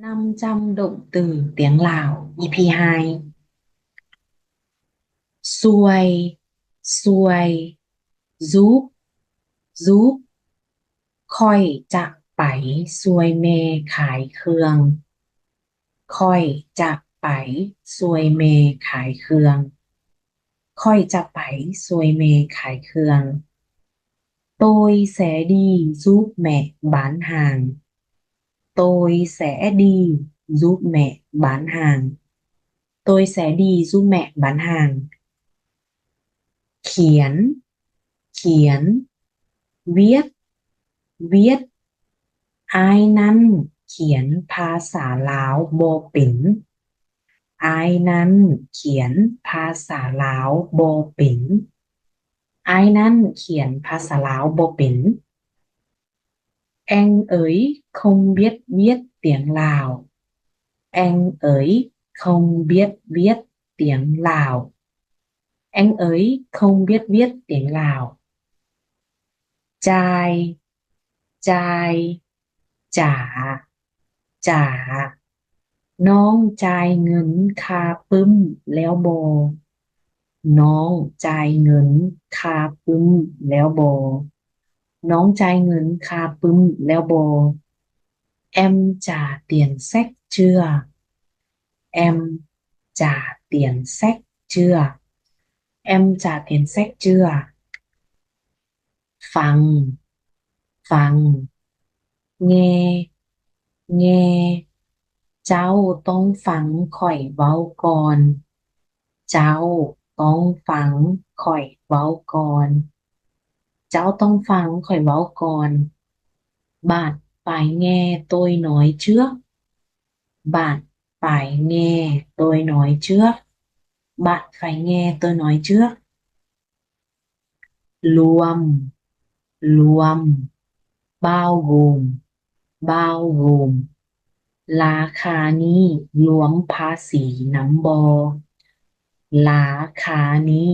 ນຳຈຳດົງຕື່ນຕຽງລາວ ອີພີ ຫ້າ. ຊ່ວຍ, ຊ່ວຍ, ຊຸບ, ຊຸບ. ຂ້ອຍຈະໄປຊ່ວຍແມ່ຂາຍເຄື່ອງ. ຂ້ອຍຈະໄປຊ່ວຍແມ່ຂາຍເຄື່ອງ. ຂ້ອຍຈະໄປຊ່ວຍແມ່ຂາຍເຄື່ອງ. Tôi sẽ đi giúp mẹ bán hàng. Tôi sẽ đi giúp mẹ bán hàng. Tôi sẽ đi giúp mẹ bán hàng. ຂຽນ, ຂຽນ, ວຽດ, ວຽດ. ອ້າຍນັ້ນຂຽນພາສາລາວບໍ່ເປັນ. ອ້າຍນັ້ນຂຽນພາສາລາວບໍ່ເປັນ. ອ້າຍນັ້ນຂຽນພາສາລາວບໍ່ເປັນ. Anh ấy không biết viết tiếng Lào. Anh ấy không biết viết tiếng Lào. Anh ấy không biết viết tiếng Lào. ຈ່າຍ, ຈ່າຍ, ຈາ, ຈາ. ນ້ອງຈ່າຍເງິນຄ່າປຶ້ມແລ້ວບໍ່? ນ້ອງຈ່າຍເງິນຄ່າປຶ້ມແລ້ວບໍ່? ນ້ອງຈ່າຍເງິນຄ່າປຶ້ມແລ້ວບໍ່? Em trả tiền sách chưa? Em trả tiền sách chưa? Em trả tiền sách chưa? ຟັງ, ຟັງ, ແງ່, ແງ່. ເຈົ້າຕ້ອງຟັງຂ້ອຍເວົ້າກ່ອນ. ເຈົ້າຕ້ອງຟັງຂ້ອຍເວົ້າກ່ອນ. ເຈົ້າຕ້ອງຟັງຂ້ອຍເວົ້າກ່ອນ. Bạn phải nghe tôi nói trước. Bạn phải nghe tôi nói trước. Bạn phải nghe tôi nói trước. ລວມ, ລວມ, ເບົາໂຮມ, ເບົາໂຮມ. ລາຄານີ້ລວມພາສີນຳບໍ່? ລາຄານີ້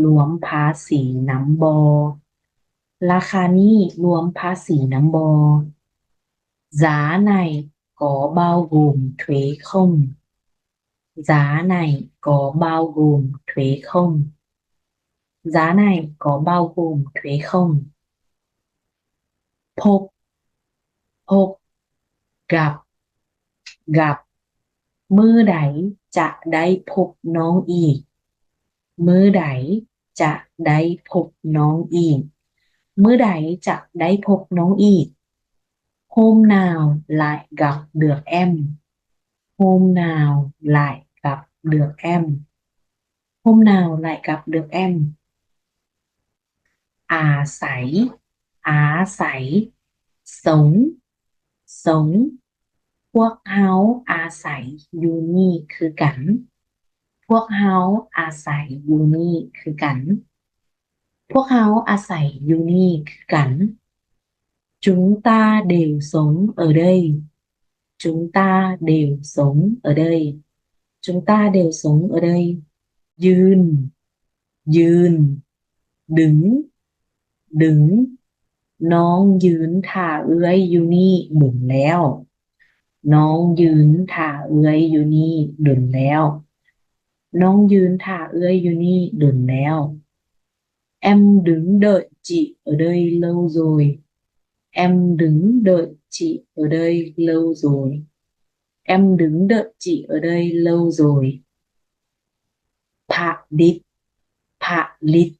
ລວມພາສີນຳບໍ່? ລາຄານີ້ລວມພາສີນຳບໍ່? ຈາໄນ có bao gồm thuế không? Giá này có bao gồm thuế không? Giá này có bao gồm thuế không? ພົບ, ພົບ, ກັບ, ກັບ. ມື້ໃດຈະໄດ້ພົບນ້ອງອີກ? ມື້ໃດ ຈະໄດ້ພົບນ້ອງອີກ? ມື້ໃດຈະໄດ້ພົບນ້ອງອີກ? Hôm nào lại gặp được em? Hôm nào lại gặp được em? Hôm nào lại gặp được em? ອາໄສ, ອາໄສ, ສົງ, ສົງ. ພວກເຮົາອາໄສຢູ່ນີ້ຄືກັນ. ພວກເຮົາອາໄສຢູ່ນີ້ຄືກັນ. ພວກເຮົາອາໄສຢູ່ນີ້ຄືກັນ. Chúng ta đều sống ở đây. Chúng ta đều sống ở đây. Chúng ta đều sống ở đây. ຢືນ, ຢືນ, ດຶງ, ດຶງ. ນ້ອງຢືນຖ້າເອື້ອຍຢູ່ນີ້ດົນແລ້ວ. ນ້ອງຢືນຖ້າເອື້ອຍຢູ່ນີ້ດົນແລ້ວ. ນ້ອງຢືນຖ້າເອື້ອຍຢູ່ນີ້ດົນແລ້ວ. Em đứng đợi chị ở đây lâu rồi. Em đứng đợi chị ở đây lâu rồi. Em đứng đợi chị ở đây lâu rồi. ຜະລິດ, ຜະລິດ,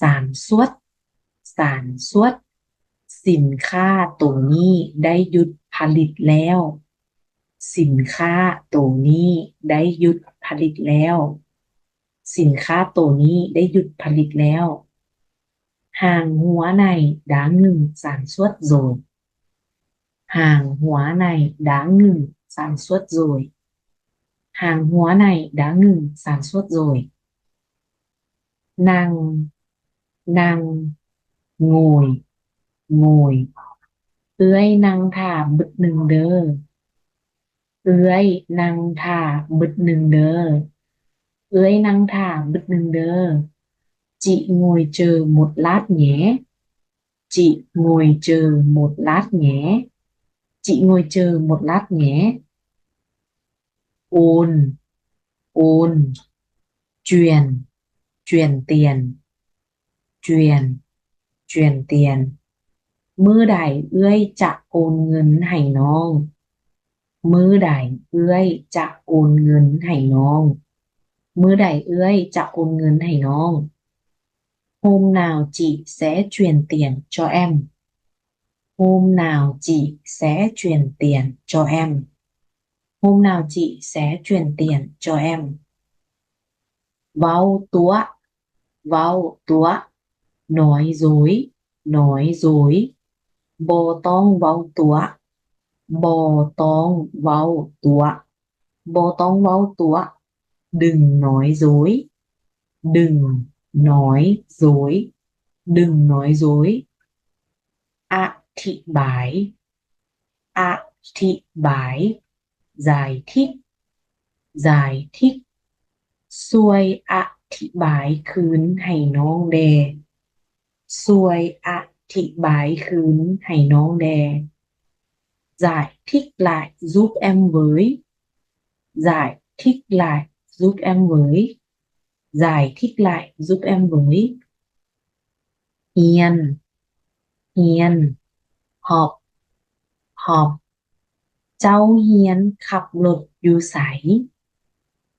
sản xuất, sản xuất. ສິນຄ້າໂຕນີ້ໄດ້ຢຸດຜະລິດແລ້ວ. ສິນຄ້າໂຕນີ້ໄດ້ຢຸດຜະລິດແລ້ວ. ສິນຄ້າໂຕນີ້ໄດ້ຢຸດຜະລິດແລ້ວ. Hàng hóa này đã ngừng sản xuất rồi. Hàng hóa này đã ngừng sản xuất rồi. Hàng hóa này đã ngừng sản xuất rồi. ນັ່ງ, ນັ່ງ, ngồi, ngồi. ເອື້ອຍນັ່ງຖ້າບຶດໜຶ່ງເດີ້. ເອື້ອຍນັ່ງຖ້າບຶດໜຶ່ງເດີ້. ເອື້ອຍນັ່ງຖ້າບຶດໜຶ່ງເດີ້. Chị ngồi chờ một lát nhé. Chị ngồi chờ một lát nhé. Chị ngồi chờ một lát nhé. โอน โอน จວນ ຈວນຕຽນ ຈວນ ຈວນຕຽນ ມື້ໃດເອື້ອຍຈະໂອນເງິນໃຫ້ນ້ອງ? ມື້ໃດເອື້ອຍຈະໂອນເງິນໃຫ້ນ້ອງ? ມື້ໃດເອື້ອຍຈະໂອນເງິນໃຫ້ນ້ອງ? ໂຮມນາວຈິແຊຈວນຕຽນຈໍແອມ ໂຮມນາວຈິແຊຈວນຕຽນຈໍແອມ ໂຮມນາວຈິແຊຈວນຕຽນຈໍແອມ ເວົ້າຕົວະ ເວົ້າຕົວະ ນ້ອຍໂຈຍ ນ້ອຍໂຈຍ ບໍ່ຕ້ອງເວົ້າຕົວະ ບໍ່ຕ້ອງເວົ້າຕົວະ ບໍ່ຕ້ອງເວົ້າຕົວະ ດຶງນ້ອຍໂຈຍ ດຶງນ້ອຍໂຈຍ ດຶງນ້ອຍໂຈຍ ອະທິບາຍ ອະທິບາຍ ຢາຍທິກ ຢາຍທິກ ຊ່ວຍອະທິບາຍຄືນໃຫ້ນ້ອງແດ່ ຊ່ວຍອະທິບາຍຄືນໃຫ້ນ້ອງແດ່ ຢາຍທິກລາຍ ຢູບແອມເວີຍ ຢາຍທິກລາຍ ຢູບແອມເວີຍ ຢາຍທິກລາຍ ຢູບແອມເວີຍ ຮຽນ ຮຽນ ຮອບ ຮອບ ເຈົ້າຮຽນຂັບລົດຢູ່ໃສ?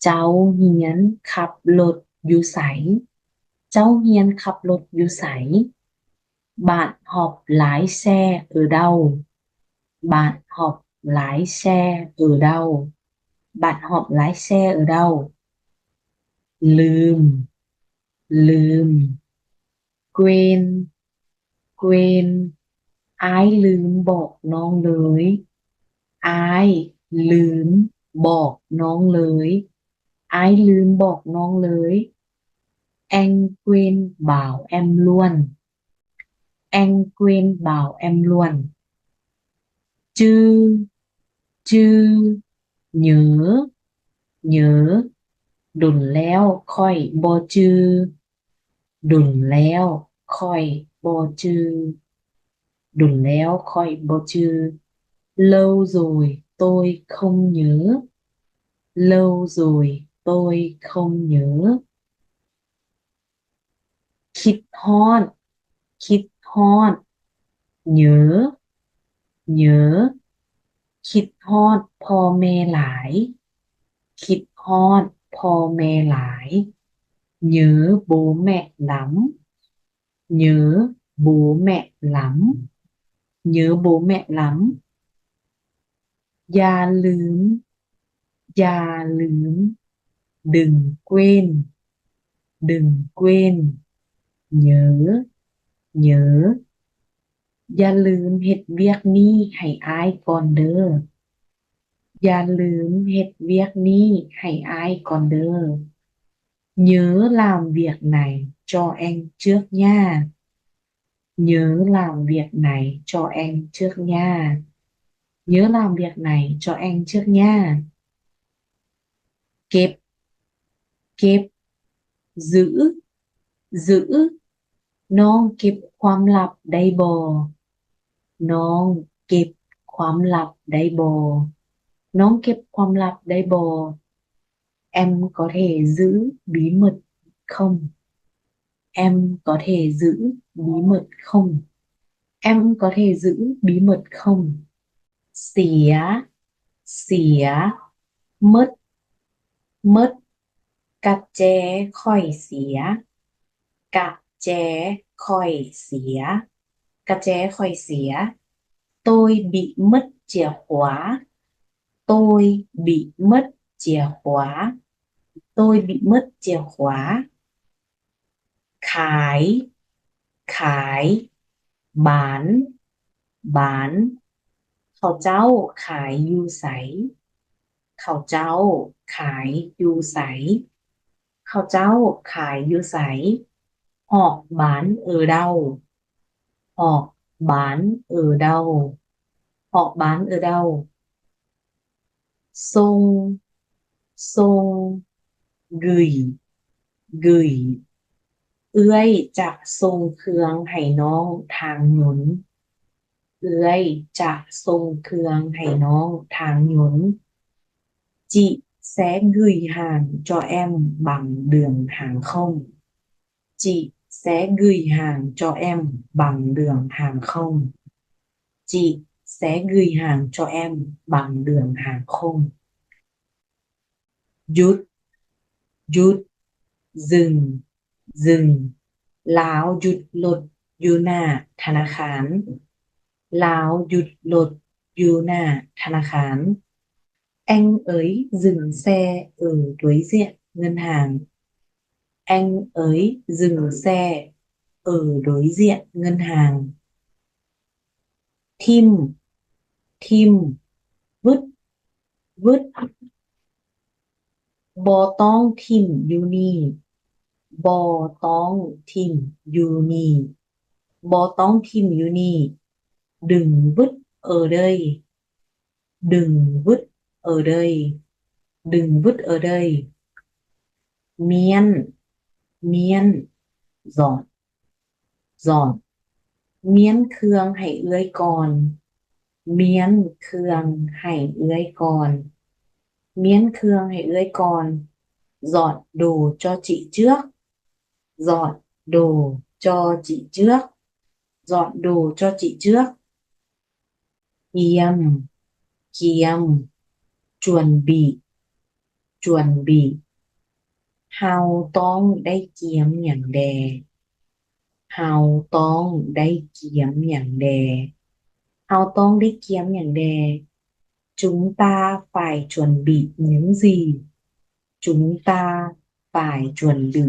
ເຈົ້າຮຽນຂັບລົດຢູ່ໃສ? ເຈົ້າຮຽນຂັບລົດຢູ່ໃສ? ບານຮອບລາຍແຊເອີເດົາ ບານຮອບລາຍແຊເອີເດົາ ບານຮອບລາຍແຊເອີເດົາ ລືມ ລືມ ເກວນ ເກວນ ອ້າຍລືມບອກນ້ອງເລີຍ ອ້າຍລືມບອກນ້ອງເລີຍ ອ້າຍລືມບອກນ້ອງເລີຍ ແອງເກວນບາວແອມລວນ ແອງເກວນບາວແອມລວນ ຈື່ ຈື່ ເຫຍີ ເຫຍີ ດົນແລ້ວຂ້ອຍບໍ່ຈື່ ດົນແລ້ວຂ້ອຍບໍ່ຈື່ ດົນແລ້ວຂ້ອຍບໍ່ຈື່ lâu rồi tôi không nhớ lâu rồi tôi không nhớ ຄິດຮອດ ຄິດຮອດ ເຫຍີ ເຫຍີ ຄິດຮອດພໍ່ແມ່ຫຼາຍ ຄິດຮອດພໍ່ແມ່ຫຼາຍ nhớ bố mẹ lắm nhớ bố mẹ lắm nhớ bố mẹ lắm ຢ່າລືມ ຢ່າລືມ đừng quên đừng quên nhớ nhớ ຢ່າລືມເຮັດວຽກນີ້ໃຫ້ອ້າຍກ່ອນເດີ້ ຢ່າລືມເຮັດວຽກນີ້ໃຫ້ອ້າຍກ່ອນເດີ້ nhớ làm việc này cho anh trước nha nhớ làm việc này cho anh trước nha nhớ làm việc này cho anh trước nha ເກັບ ເກັບ giữ giữ ນ້ອງເກັບຄວາມລັບໄດ້ບໍ່? ນ້ອງເກັບຄວາມລັບໄດ້ບໍ່? ນ້ອງເກັບຄວາມລັບໄດ້ບໍ່? Em có thể giữ bí mật không? Em có thể giữ bí mật không? Em có thể giữ bí mật không? ເສຍ ເສຍ ໝົດ ໝົດ ກະແຈຂ້ອຍເສຍ ກະແຈຂ້ອຍເສຍ ກະແຈຂ້ອຍເສຍ tôi bị mất chìa khóa tôi bị mất chìa khóa tôi bị mất chìa khóa ຂາຍ ຂາຍ ບານ ບານ ເຂົາເຈົ້າຂາຍຢູ່ໃສ? ເຂົາເຈົ້າຂາຍຢູ່ໃສ? ເຂົາເຈົ້າຂາຍຢູ່ໃສ? ຫອກບານເອີເດົາ ຫອກບານເອີເດົາ ຫອກບານເອີເດົາ ສົ່ງ ສົ່ງ gửi gửi ເອື້ອຍຈະສົ່ງເຄື່ອງໃຫ້ນ້ອງທາງຍົນ ເອື້ອຍຈະສົ່ງເຄື່ອງໃຫ້ນ້ອງທາງຍົນ Chị sẽ gửi hàng cho em bằng đường hàng không. Chị sẽ gửi hàng cho em bằng đường hàng không. Chị sẽ gửi hàng cho em bằng đường hàng không. ຢຸດ, ຢຸດ, dừng, dừng. ລາວຢຸດລົດຢູ່ໜ້າທະນາຄານ. ລາວຢຸດລົດຢູ່ໜ້າທະນາຄານ. Anh ấy dừng xe ở đối diện ngân hàng. Anh ấy dừng xe ở đối diện ngân hàng. ຖິ້ມ, ຖິ້ມ, ວຶດ, ວຶດ. ບໍ່ຕ້ອງຖິ້ມຢູ່ນີ້. ບໍ່ຕ້ອງຖິ້ມຢູ່ນີ້. ບໍ່ຕ້ອງຖິ້ມຢູ່ນີ້. Đừng vứt ở đây. Đừng vứt ở đây. Đừng vứt ở đây. ມ້ຽນ, ມ້ຽນ, dọn, dọn. ມ້ຽນເຄື່ອງໃຫ້ເອື້ອຍກ່ອນ. ມ້ຽນເຄື່ອງໃຫ້ເອື້ອຍກ່ອນ. ມ້ຽນເຄື່ອງໃຫ້ເອື້ອຍກ່ອນ. Dọn đồ cho chị trước. Dọn đồ cho chị trước. Dọn đồ cho chị trước. Kiêm, kiêm, chuẩn bị, chuẩn bị. ເຮົາຕ້ອງໄດ້ກຽມຫຍັງແດ່? ເຮົາຕ້ອງໄດ້ກຽມຫຍັງແດ່? ເຮົາຕ້ອງໄດ້ກຽມຫຍັງແດ່? Chúng ta phải chuẩn bị những gì? Chúng ta phải chuẩn bị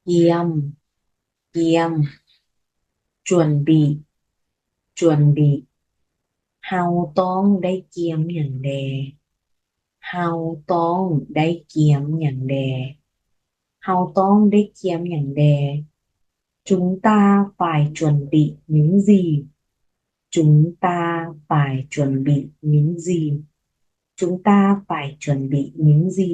Kiêm, kiêm, chuẩn bị, chuẩn bị. ເຮົາຕ້ອງໄດ້ກຽມຫຍັງແດ່? ເຮົາຕ້ອງໄດ້ກຽມຫຍັງແດ່? ເຮົາຕ້ອງໄດ້ກຽມຫຍັງແດ່? Chúng ta phải chuẩn bị những gì? Chúng ta phải chuẩn bị những gì? Chúng ta phải chuẩn bị những gì?